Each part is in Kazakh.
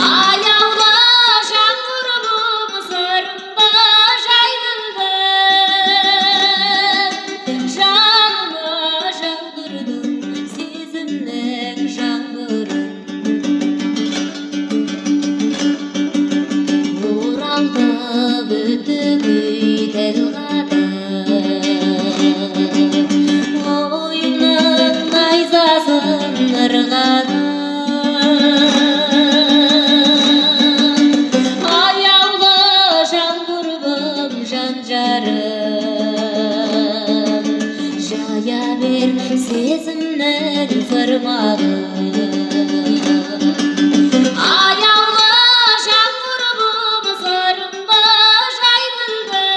Аяулы жан құрбым, сырымды жайдырдың, жаныма жаудырдың сезімнің жаңбырын. Оралды өтті күй тіл қатып, ойымның найзасын ырғатып. Аяулы жан құрбым, жан жарым, жая бер сезімнің фырмағын. Аяулы жан құрбым, сырымды жайдырдың,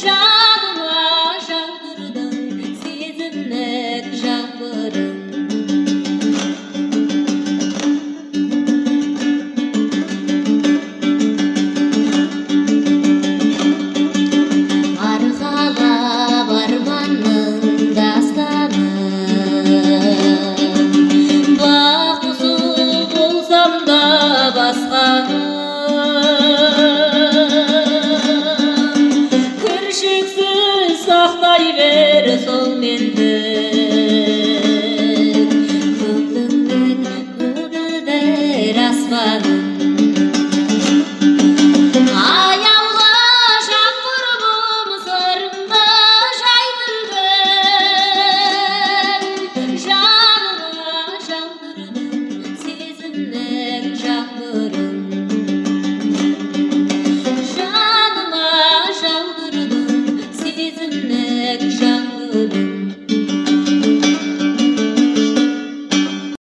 жаныма жаудырдың сезімнің жаңбырын. Арқалап арманның дастанын, бақ құсы болсам да басқаның, кіршіксіз сақтай бер сол менді.